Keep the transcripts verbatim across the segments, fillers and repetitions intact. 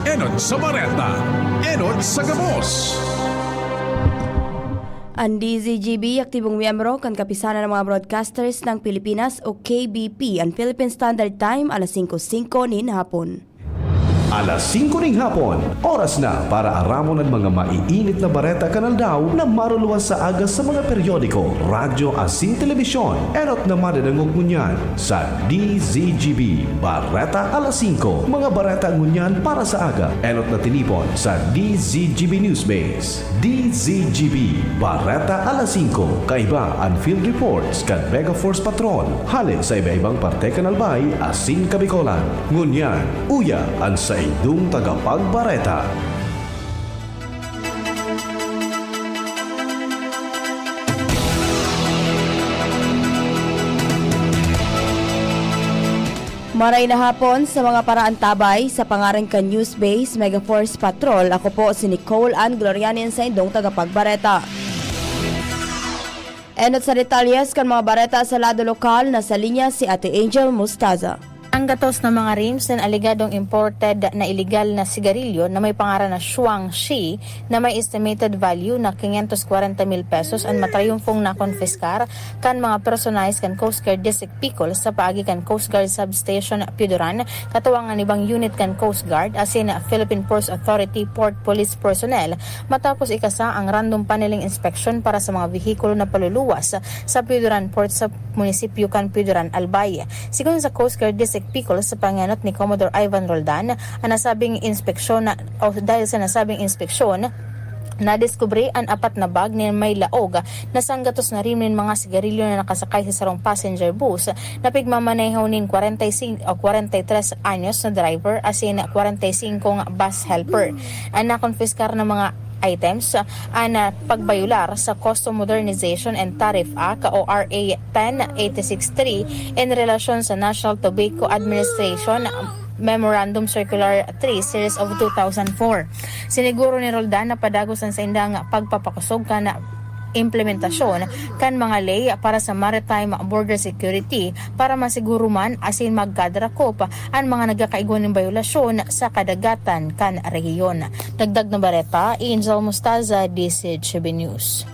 Enot sa bareta, enot sa gabos. An D Z G B, aktibong miyembro kan Kapisanan ng mga Broadcasters ng Pilipinas o K B P, an Philippine Standard Time, alas singko singko nin hapon. Alas singko ning hapon, oras na para aramon an mga maiinit na bareta kan aldaw na maruluwas sa aga sa mga periodiko, radyo asin telebisyon. Enot na madadangog ngunyan sa D Z G B Bareta Alas Singko. Mga bareta ngunyan para sa aga, enot na tinipon sa D Z G B Newsbase. D Z G B Bareta Alas Singko. Kaiba an field reports kan Mega Force Patrol hale sa iba-ibang parte kan Albay asin Kabicolan. Ngunyan, uya an saindong tagapagbareta. Maray na hapon sa mga paraantabay. Sa pangaran kan Newsbase Mega Force Patrol, ako po si Nicole Ann Gloriani, an saindong tagapagbareta. Enot sa detalyes kan mga bareta sa lado lokal, nasa linya si Ate Angel Mostaza. Ang gatos na mga rims nin aligadong imported na iligal na sigarilyo na may pangaran na Shuang Shi na may estimated value na quinientos kwarenta mil pesos an matrayumfong nakonpiskar kan mga personahe kan Coast Guard District Picol sa paagi kan Coast Guard Substation Pioduran, katuwang an ibang unit kan Coast Guard asin Philippine Ports Authority Port Police personnel, matapos ikasa ang random paneling inspeksyon para sa mga behikulo na paluluwas sa Pioduran Port sa munisipyo kan Pioduran, Albay. Sigon sa Coast Guard District Picol, sa pangenot ni Commodore Ivan Roldan, an nasabing inspeksyon na, o dahil sa nasabing inspeksyon, nadiskubre an apat na bag nin may laog na sanggatos na rim nin mga sigarilyo na nakasakay sa sarong passenger bus na pigmamaneho nin kwarenta y cinco o kwarenta y tres anyos na driver asin kwarenta y singko bus helper. An nakonpiskar na mga items, an, ah, pagbayolar sa Custom Modernization and Tariff Act o R A ten eighty-six three in relasyon sa National Tobacco Administration Memorandum Circular three Series of two thousand four. Siniguro ni Roldan na padagos an saindang pagpapakosog kan implementasyon kan mga ley para sa maritime border security para masiguro man asin magkadrakop an mga nagkakaigwa nin bayolasyon sa kadagatan kan rehiyon. Dagdag na bareta, Angel Mostaza, D Z G B News.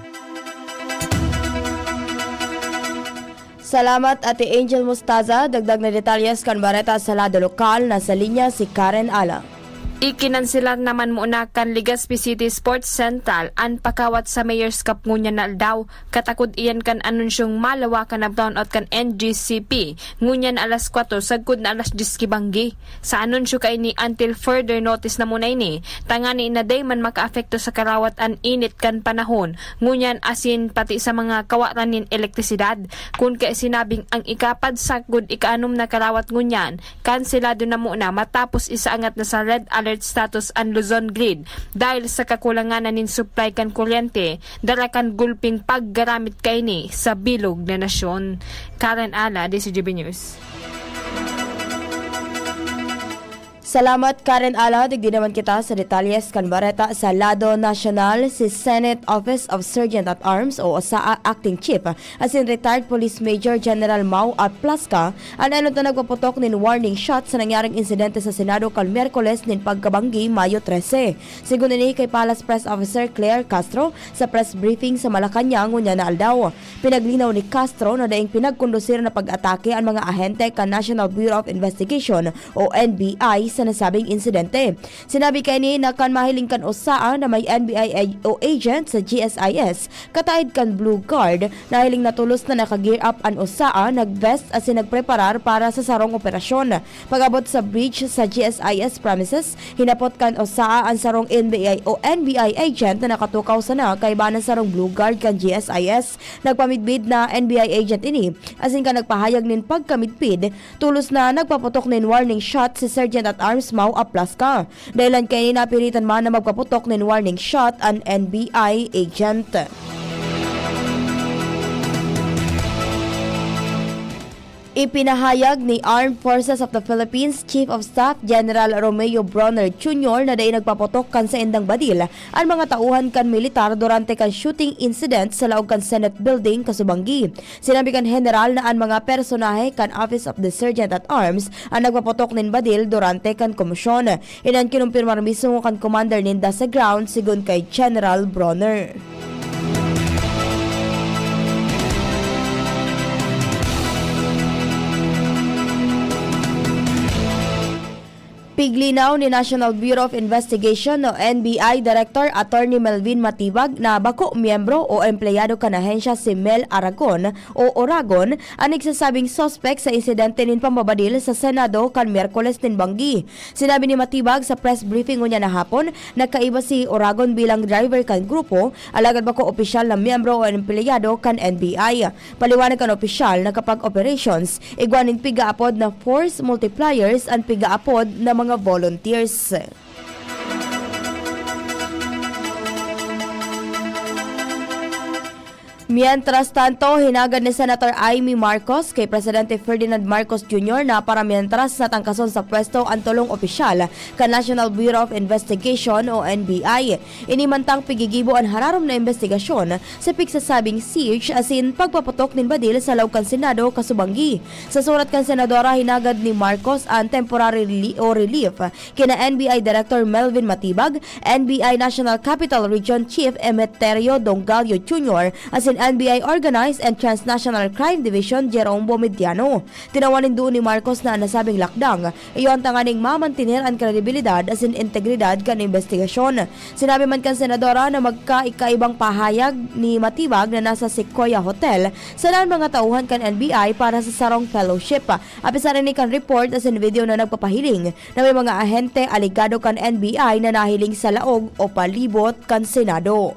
Salamat, Ate Angel Mostaza. Dagdag na detalyes kan bareta sa lado lokal, nasa linya si Karen Ala. Ikinanselar naman muna kan Legazpi City Sports Central an pakawat sa Mayor's Cup ngunyan na aldaw, katakod iyan kan anunsyong malawakan na brownout kan N G C P ngunyan na alas kwatro sagkod na alas dyes ki banggi. Sa anunsyo kaini, until further notice na muna ini, tangani na dai man makaapekto sa karawat an init kan panahon ngunyan asin pati sa mga kawaran nin elektrisidad. Kun kaya sinabing ang ikapat sagkod ikaanom na karawat ngunyan, kanselado na muna matapos isaangat na sa red alert status an Luzon grid dahil sa kakulangan na nin supply kan kuryente, dara kan gulping paggaramit kaini sa bilog na nasyon. Karen Ala, D Z G B News. Salamat, Karen Ala. Digdi naman kita sa detalyes kan bareta sa lado nasyonal. Si Senate Office of Sergeant at Arms o SOSAA Acting Chief asin retired Police Major General Mau Aplasca an enot na nagpaputok nin warning shot sa nangyaring insidente sa Senado kan Miyerkules nin pagkabanggi, Mayo trese. Sigon ini kay Palace Press Officer Claire Castro sa press briefing sa Malacañang ngunyan na aldaw. Pinaglinaw ni Castro na daing pinagkondusir na pag-atake an mga ahente kan National Bureau of Investigation o N B I sa nasabing insidente. Sinabi kaini na kan mahiling kan SOSAA na may N B I a-, o agent sa G S I S kataed kan Blue Guard, nahiling na tolos na naka-gear up an SOSAA, nag-vest asin nagpreparar para sa sarong operasyon. Pag-abot sa breach sa G S I S premises, hinapot kan SOSAA an sarong N B I o N B I agent na nakatukaw sana kaiba nin sarong Blue Guard kan G S I S. Nagpamidbid na N B I agent ini, asin kan nagpahayag nin pagkamidbid, tolos na nagpaputok nin warning shot si Sergeant at Arms Mau Aplasca. Dahilan kaini, napiritan man na magpaputok nin warning shot an N B I agent. Ipinahayag ni Armed Forces of the Philippines Chief of Staff General Romeo Bronner Junior na dai nagpaputok kan saindang badil an mga tauhan kan militar durante kan shooting incident sa laog kan Senate Building, Kasubanggi. Sinabi kan General na an mga personahe kan Office of the Sergeant at Arms an nagpaputok nin badil durante kan komosyon. Ini an kinumpirmar mismo kan commander ninda sa ground, sigon kay General Bronner. Piglinaw ni National Bureau of Investigation o N B I Director Attorney Melvin Matibag na bako miyembro o empleyado kan ahensya si Mel Aragon o Oragon an nagsasabing suspek sa insidente nin pambabadil sa Senado kan Miyerkules nin banggi. Sinabi ni Matibag sa press briefing ngunyan na hapon na kaiba si Oragon bilang driver kan grupo, alagad bako opisyal na miyembro o empleyado kan N B I. Paliwanag kan opisyal na kapag operations, igwa nin pigaapod na force multipliers an pigaapod na mga volunteers. Mientras tanto, hinagad ni Senator Imee Marcos kay Presidente Ferdinand Marcos Junior na para mientras na tangkason sa pwesto an tolong opisyal kan National Bureau of Investigation o N B I. Ini mantang pigigibo an hararom na imbestigasyon sa pigsasabing siege asin pagpaputok nin badil sa laog kan Senado, Kasubanggi. Sa surat kan senadora, hinagad ni Marcos an temporary reli-, o relief kina N B I Director Melvin Matibag, N B I National Capital Region Chief Emeterio Dongallo Junior asin N B I Organized and Transnational Crime Division Jerome Bomediano. Tinawan nin duon ni Marcos na an nasabing lakdang iyo an tanganing mamantener an kredibilidad asin integridad kan imbestigasyon. Sinabi man kan senadora na magkaikaibang pahayag ni Matibag na nasa Sequoia Hotel sana an mga tauhan kan N B I para sa sarong fellowship. Apisar ini kan report asin video na nagpapahiling na may mga ahente alegado kan N B I na nahiling sa laog o palibot kan Senado.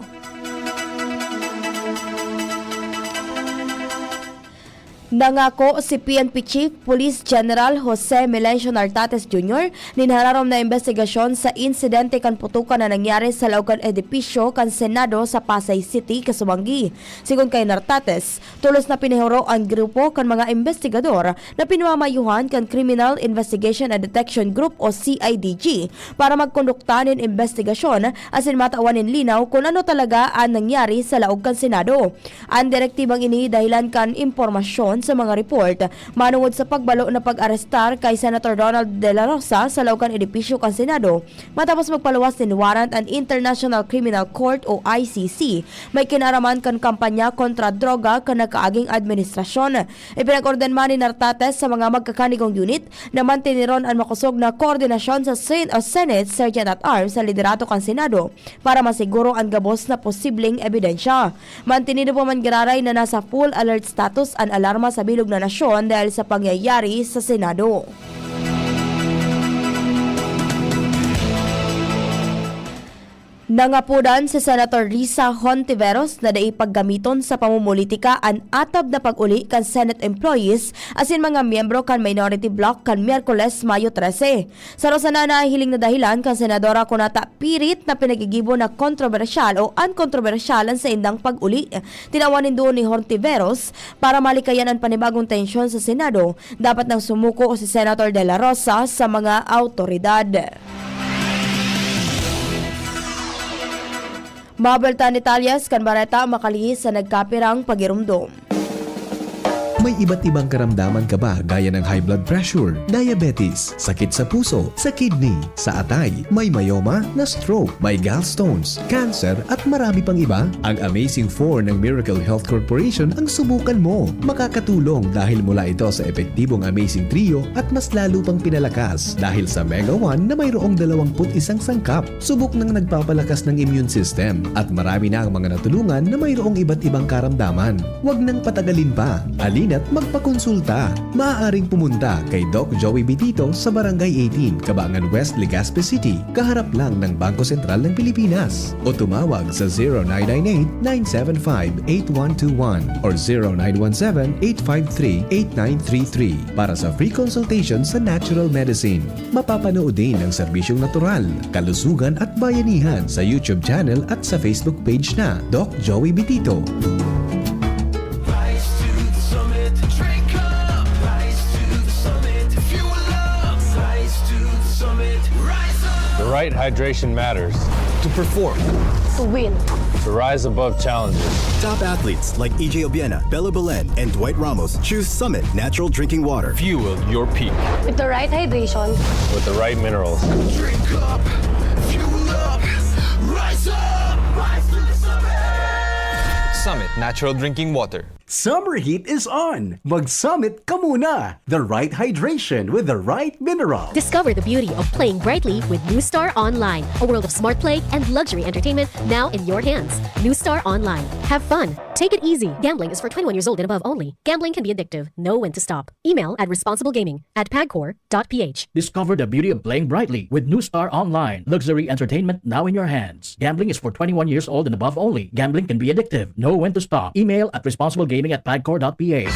Nangako si P N P Chief Police General Jose Melencio Nartates Junior nin hararom na imbestigasyon sa insidente kan putukan na nangyari sa laog kan edipisyo kan Senado sa Pasay City, Kasubanggi. Sigon kay Nartates, tolos na pinahiro an grupo kan mga imbestigador na pinamamayuhan kan Criminal Investigation and Detection Group o C I D G para magkondukta nin imbestigasyon asin matawan nin linaw kun ano talaga an nangyari sa laog kan Senado. An direktibang ini dahilan kan impormasyon sa mga report manongod sa pagbalo na pag-arestar kay Senator Ronald De La Rosa sa laog kan edipisyo kan Senado, matapos magpaluwas nin warrant an International Criminal Court o I C C, may kinaraman kan kampanya kontra droga kan nagkaaging administrasyon. Ipinag-orden man ni Nartates sa mga magkakanigong unit na manteneron an makosog na koordinasyon sa Sen-, o Senate Sergeant at Arms sa liderato kan Senado para masiguro an gabos na posibleng ebidensya. Mantinido pa man giraray na nasa full alert status an alarma sa bilog na nasyon dahil sa pangyayari sa Senado. Nangapodan si Senator Risa Hontiveros na dai paggamiton sa pamumulitika an atab na pag-uli kan Senate employees asin mga miyembro kan minority bloc kan Miyerkules, Mayo trese. Saro sana nahihiling na dahilan kan senadora kunata pirit na pinagigibo na kontrobersyal o unkontrobersyal an saindang pag-uli. Tinawan nin duon ni Hontiveros para malikayan an panibagong tensyon sa Senado, dapat nang sumuko si Senator De La Rosa sa mga awtoridad. Mabuelta ni Talyas kan bareta makalihis sa nagkapirang pagirumdom. May iba't ibang karamdaman ka ba, gaya ng high blood pressure, diabetes, sakit sa puso, sa kidney, sa atay, may myoma, na-stroke, may gallstones, cancer, at marami pang iba? Ang Amazing Four ng Miracle Health Corporation ang subukan mo. Makakatulong dahil mula ito sa epektibong Amazing Trio at mas lalo pang pinalakas dahil sa Mega One na mayroong dalawampu't isang sangkap. Subok nang nagpapalakas ng immune system at marami na ang mga natulungan na mayroong iba't ibang karamdaman. Huwag nang patagalin pa. Halina't magpakonsulta. Maaaring pumunta kay Doc Joey Bitito sa Barangay eighteen, Cabangan West, Legazpi City, kaharap lang ng Bangko Sentral ng Pilipinas. O tumawag sa zero nine nine eight, nine seven five, eight one two one or zero nine one seven, eight five three, eight nine three three para sa free consultation sa natural medicine. Mapapanood din ang serbisyong natural, kalusugan at bayanihan sa YouTube channel at sa Facebook page na Doc Joey Bitito. Rise to the summit, drink up. Rise Right hydration matters. To perform. To win. To rise above challenges. Top athletes like E J Obiena, Bella Belen, and Dwight Ramos choose Summit Natural Drinking Water. Fuel your peak. With the right hydration. With the right minerals. Drink up, fuel up, rise up, rise to the summit. Summit Natural Drinking Water. Summer heat is on! Mag-Summit ka muna! The right hydration with the right mineral. Discover the beauty of playing brightly with New Star Online, a world of smart play and luxury entertainment now in your hands. New Star Online. Have fun. Take it easy. Gambling is for twenty-one years old and above only. Gambling can be addictive. Know when to stop. Email at responsiblegaming at pagcor dot p h. Discover the beauty of playing brightly with New Star Online. Luxury entertainment now in your hands. Gambling is for twenty-one years old and above only. Gambling can be addictive. Know when to stop. Email at responsiblegaming at pagcor dot p h.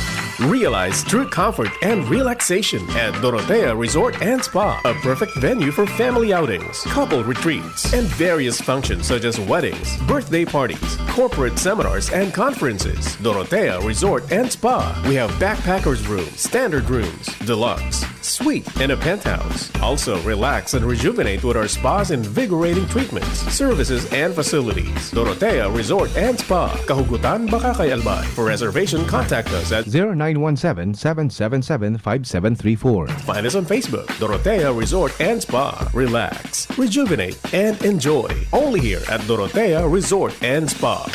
Realize true comfort and relaxation at Dorotea Resort and Spa, a perfect venue for family outings, couple retreats, and various functions such as weddings, birthday parties, corporate seminars, and conferences. Dorotea Resort and Spa. We have backpackers room, standard rooms, deluxe, suite, and a penthouse. Also, relax and rejuvenate with our spa's invigorating treatments, services, and facilities. Dorotea Resort and Spa, Kahugutan, Bacacay, Albay. For reservation, contact us at zero nine one seven, seven seven seven, five seven three four. Find us on Facebook, Dorotea Resort and Spa. Relax, rejuvenate, and enjoy. Only here at Dorotea Resort and Spa.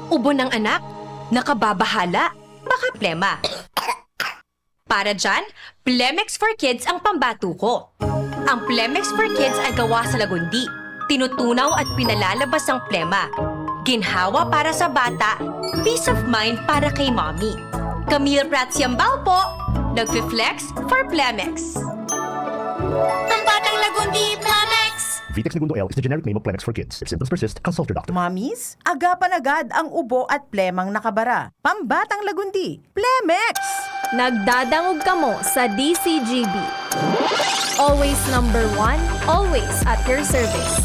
Ubo ng anak, nakababahala, baka plema. Para dyan, Plemex for Kids ang pambato ko. Ang Plemex for Kids ay gawa sa lagundi, tinutunaw at pinalalabas ang plema. Ginhawa para sa bata, peace of mind para kay mommy. Camille Prats Yambao po, nagfi-flex for Plemex. Pambatang Lagundi, Plemex! Vitex Negundo L is the generic name of Plemex for Kids. If symptoms persist, consult your doctor. Mommies, agapan agad ang ubo at plemang nakabara. Pambatang Lagundi, Plemex! Nagdadangog kamo sa D C G B. Always number one, always at your service.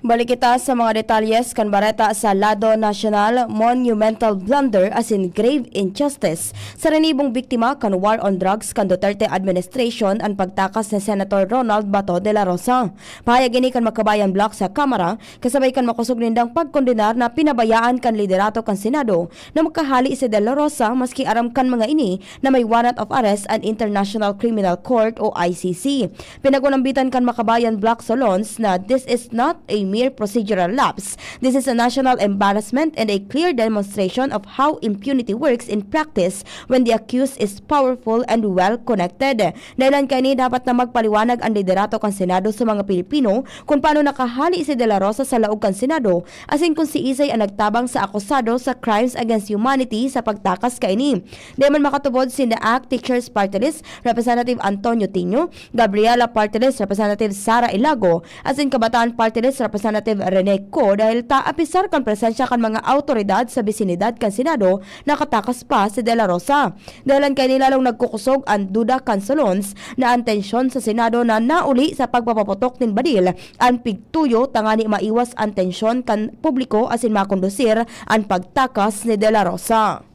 Balik kita sa mga detalyes kan bareta sa lado nasyonal. Monumental blunder asin grave injustice sa rinibong biktima kan war on drugs kan Duterte administration an pagtakas ni Senator Ronald Bato de la Rosa. Pahayag ini kan Makabayan Bloc sa Kamara, kasabay kan makosog nindang pagkondenar na pinabayaan kan liderato kan Senado na makahali si De La Rosa, maski aram kan mga ini na may warrant of arrest an International Criminal Court o I C C. Pinagunambitan kan Makabayan Bloc Solons na this is not a mere procedural lapse. This is a national embarrassment and a clear demonstration of how impunity works in practice when the accused is powerful and well connected. Dahilan kaini, dapat na magpaliwanag an liderato kan Senado sa mga Pilipino kun paano nakahali si De La Rosa sa laog kan Senado, asin kun siisay an nagtabang sa akusado sa crimes against humanity sa pagtakas kaini. Dai man makatubod sinda ACT Teachers Party List Representative Antonio Tinio, Gabriela Party List Representative Sara Ilago, asin Kabataan Party List Representative Rene Co, dahil ta apisar kan presensya kan mga awtoridad sa bisinidad kan Senado, nakatakas pa si De La Rosa. Dahilan kaini, lalong nagkukusog an duda kan Solons na an tensyon sa Senado na nauli sa pagpapaputok nin badil an pigtuyo tangani maiwas an tensyon kan publiko asin makondusir an pagtakas ni De La Rosa.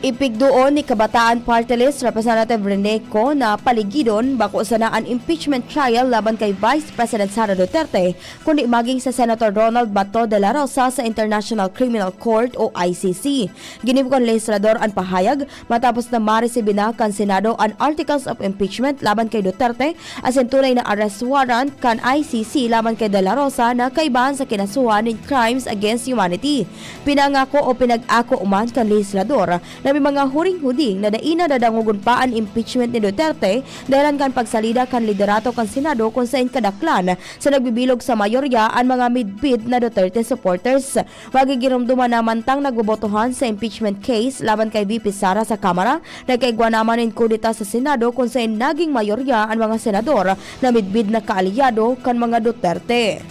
Ipigduon ni Kabataan Party List Representative Rene Co na paligidon bako sana an impeachment trial laban kay Vice President Sara Duterte, kundi maging sa Senator Ronald Bato de la Rosa sa International Criminal Court o I C C. Ginibo kan lehislador an pahayag matapos na maresibi na kan Senado an articles of impeachment laban kay Duterte asin tunay na arrest warrant kan I C C laban kay De La Rosa na kaibahan sa kinasuhan nin crimes against humanity. Pinangako o pinag-ako man kan lehislador na may mga huring-huding na dai na dadangogon pa an impeachment ni Duterte dahelan kan pagsalida kan liderato kan Senado, kun saen kadaklan sa nagbibilog sa mayorya an mga midbid na Duterte supporters. Magigiromdoman na mantang nagbobotohan sa impeachment case laban kay V P Sara sa Kamara, nagkaigwa naman nin kudeta sa Senado kun saen naging mayorya an mga senador na midbid na kaalyado kan mga Duterte.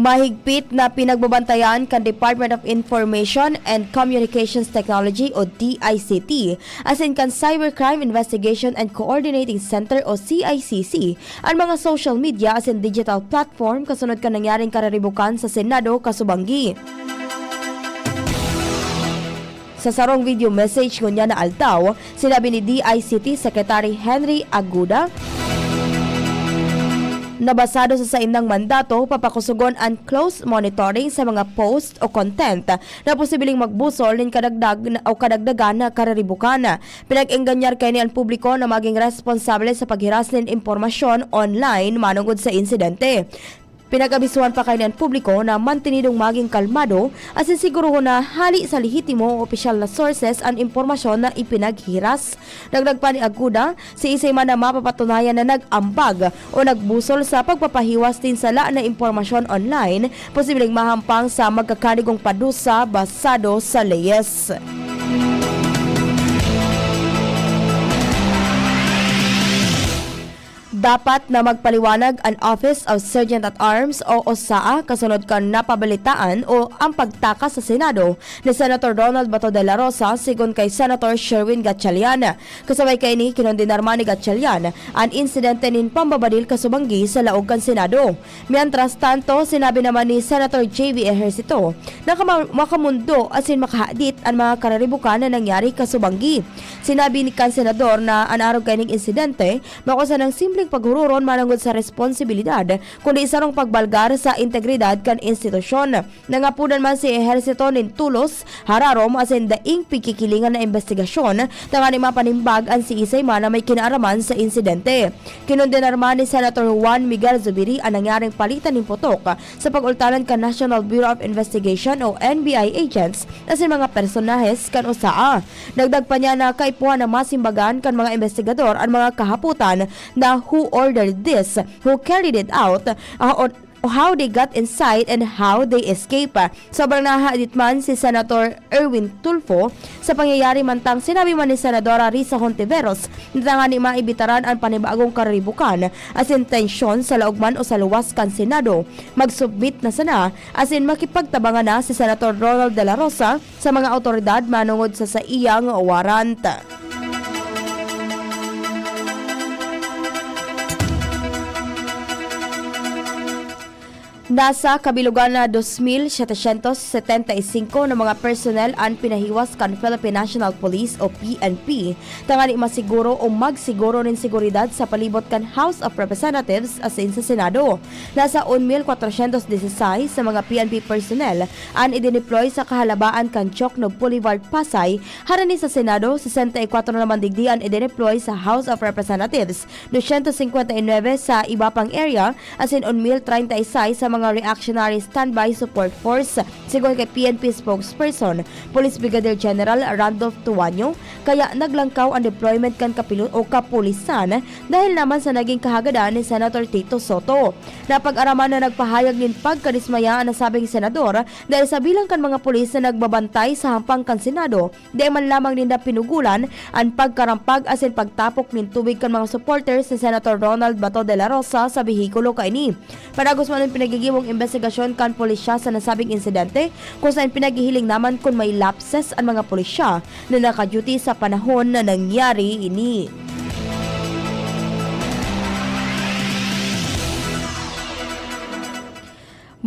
Mahigpit na pinagbabantayan kan Department of Information and Communications Technology o D I C T, asin kan Cybercrime Investigation and Coordinating Center o C I C C, an mga social media asin digital platform kasunod kan nangyaring kariribukan sa Senado kasubanggi. Sa sarong video message ngunyan na aldaw, sinabi ni D I C T Secretary Henry Aguda na basado sa saindang mandato, papakusugon an close monitoring sa mga post o content na posibleng magbusol nin kadagdag na, o kadagdagan na kariribukan. Pinag-engganyar kaini an publiko na maging responsable sa paghiras nin impormasyon online manongod sa insidente. Pinag-abisuhan pa kaini an publiko na mantinidong maging kalmado asin siguruhon na hali sa lehitimo o opisyal na sources an impormasyon na ipinaghiras. Dagdag pa ni Aguda, siisay man na mapapatunayan na nag-ambag o nagbusol sa pagpapahiwas nin sala na impormasyon online, posibleng mahampang sa magkakanigong padusa basado sa leyes. Dapat na magpaliwanag an Office of Sergeant at Arms o OSAA kasunod kan napabalitaan o ang pagtakas sa Senado ni Senator Ronald Bato de la Rosa, sigon kay Senator Sherwin Gatchalian. Kasabay kaini, kinondenar man ni Gatchalian an insidente nin pambabadil kasubanggi sa laog kan Senado. Mientras tanto, sinabi naman ni Senator J V Ejercito na kama-, makamondo asin makahadit an mga kararibukan na nangyari kasubanggi. Sinabi ni kan senador na an arog kaining insidente, bako sanang simpleng paghururon manongod sa responsibilidad, kundi sarong pagbalgar sa integridad kan institusyon. Nangapodan man si Ejercito nin tulos, hararom asin daing pigkikilingan na imbestigasyon, tangani mapanimbag an siisay man na may kinaaraman sa insidente. Kinondenar man ni Senator Juan Miguel Zubiri an nangyaring palitan nin putok sa pag-ultanan kan National Bureau of Investigation o N B I agents asin mga personahes kan OSAA. Dagdag pa niya na kaipuhan na masimbagan kan mga imbestigador an mga kahapotan na who ordered this, who carried it out, ah, o, o how they got inside and how they escape. Sobrang nahahadit man si Senator Erwin Tulfo sa pangyayari, mantang sinabi man ni Senadora Risa Hontiveros na tangani maibitaran an panibagong kararibukan asin tensyon sa laog man o sa luwas kan Senado. Mag-submit na sana asin makipagtabangan na si Senator Ronald de la Rosa sa mga awtoridad manongod sa saiyang warrant. Nasa kabilugan na dos mil setecientos setenta y cinco na mga personnel an pinahiwas kan Philippine National Police o P N P, tangani masiguro o magsiguro nin seguridad sa palibot kan House of Representatives asin sa Senado. Nasa un mil kwatrosyentos disisais sa mga P N P personnel an idineploy sa kahalabaan kan Jokno Boulevard, Pasay, harani sa Senado, sesenta y kwatro naman digdi an idineploy sa House of Representatives, dosyentos singkwenta y nuebe sa iba pang area, asin un mil treinta y seis sa mga Reactionary Standby Support Force, sigon kay P N P spokesperson, Police Brigadier General Randolph Tuanyo. Kaya naglangkaw an deployment kan kapilo-, o kapulisan dahil naman sa naging kahagadan ni Senator Tito Soto. Napag-araman na nagpahayag nin pagkadismaya an nasabing senador dahil sa bilang kan mga pulis na nagbabantay sa hampang kan Senado, dai man lamang ninda pinugulan an pagkarampag asin pagtapok nin tubig kan mga supporters ni Senator Ronald Bato de la Rosa sa behikulo kaini. Padagos man an pinagigiwang imbestigasyon kan pulisya sa nasabing insidente, kung saen pinaghihiling naman kun may lapses an mga pulisya na naka-duty sa panahon na nangyari ini.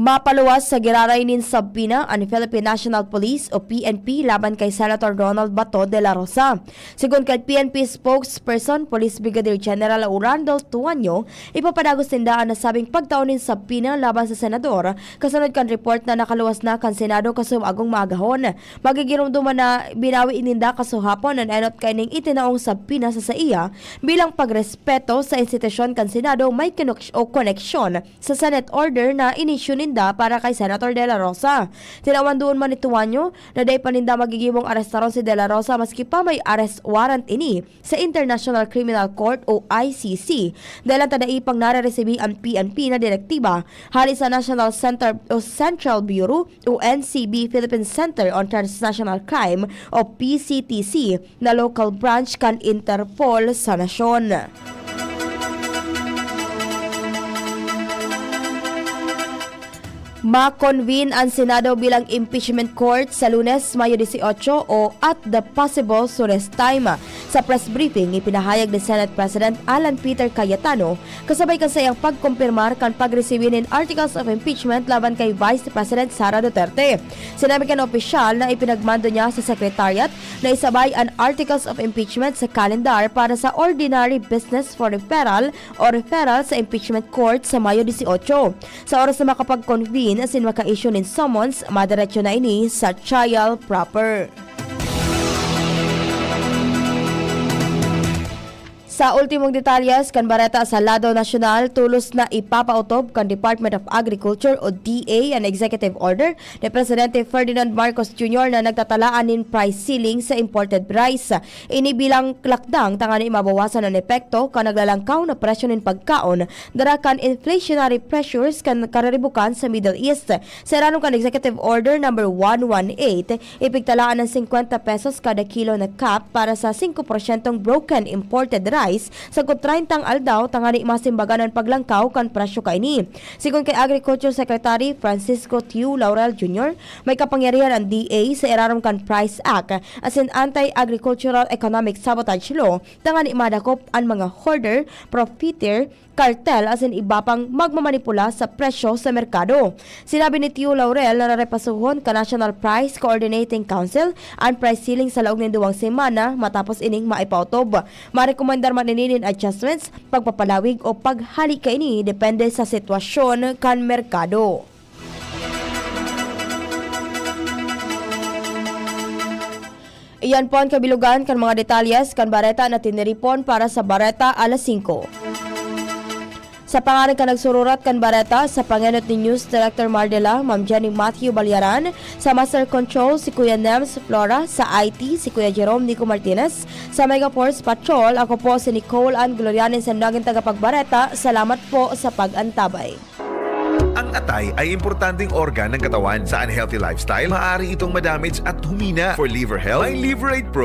Mapaluwas sa giraray nin subpoena an Philippine National Police o P N P laban kay Senator Ronald Bato de la Rosa. Sigon kan P N P spokesperson, Police Brigadier General Randolph Tuanyo, ipapadagos ninda an nasabing pagtao nin subpoena laban sa senador, kasunod kan report na nakaluwas na kan Senado kasubagong maagahon. Magigiromdoman na binawi ninda kasuhapon an enot kaining itinaong subpoena sa saiya bilang pagrespeto sa institusyon kan Senado may kinok-, o koneksyon sa Senate order na inisyu ninda para kay Senator De La Rosa. Tinawan duon man ni Tuanyo na dai pa ninda magigibong arestaron si De La Rosa maski pa may arrest warrant ini sa International Criminal Court o I C C, dahil ang tadaipang nareresibi ang P N P na direktiba hali sa National Center o Central Bureau o N C B, Philippine Center on Transnational Crime o P C T C na local branch kan Interpol sa nasyon. Ma-convene an Senado bilang impeachment court sa Lunes, Mayo dieciocho o at the possible soonest time. Sa press briefing, ipinahayag ni Senate President Alan Peter Cayetano, kasabay kan saiyang pagkompirmar kan pagresibi nin articles of impeachment laban kay Vice President Sara Duterte. Sinabi kan opisyal na ipinagmando niya sa Secretariat na isabay an articles of impeachment sa kalendar para sa ordinary business for referral o referral sa impeachment court sa Mayo dieciocho. Sa oras na makapag-convene asin maka-issue nin summons, madiretso na ini sa trial proper. Sa ultimong detalyes kan bareta sa lado nasyonal, tolos na ipapaotob kan Department of Agriculture o D A an executive order ni Presidente Ferdinand Marcos Junior na nagtatalaan nin price ceiling sa imported rice. Ini bilang lakdang tangani mabawasan an epekto kan naglalangkaw na presyo nin pagkaon dara kan inflationary pressures kan kariribukan sa Middle East. Sa irarom kan Executive Order Number one one eight, ipigtalaan an singkwenta pesos kada kilo na cap para sa singko porsyentong broken imported rice sagkod treyntang aldaw tangani masimbagan an paglangkaw kan presyo kaini. Sigon kay Agriculture Secretary Francisco Tiu Laurel Junior, may kapangyarihan an D A sa irarom kan Price Act asin Anti-Agricultural Economic Sabotage Law tangani madakop an mga hoarder, profiteer, kartel asin iba pang magmamanipula sa presyo sa merkado. Sinabi ni Tiu Laurel na rerepasuhon kan National Price Coordinating Council an price ceiling sa laog nin duwang semana matapos ining maipaotob. Marekomendar man ini nin adjustments, pagpapalawig o paghali kaini depende sa sitwasyon kan merkado. Iyan po an kabilugan kan mga detalyes kan bareta na tiniripon para sa Bareta Alas Singko. Sa pangaran kan nagsururat kan bareta, sa pangenot ni News Director Mardela, Ma'am Jenny Matthew Balyaran, sa Master Control, si Kuya Nems Flora, sa I T, si Kuya Jerome Nico Martinez, sa Mega Force Patrol, ako po si Nicole Ann Glorianes, ang naging tagapagbareta. Salamat po sa pag-antabay. Ang atay ay importanteng organ ng katawan. Sa unhealthy lifestyle, maaari itong madamage at humina. For liver health, may Liverate Pro.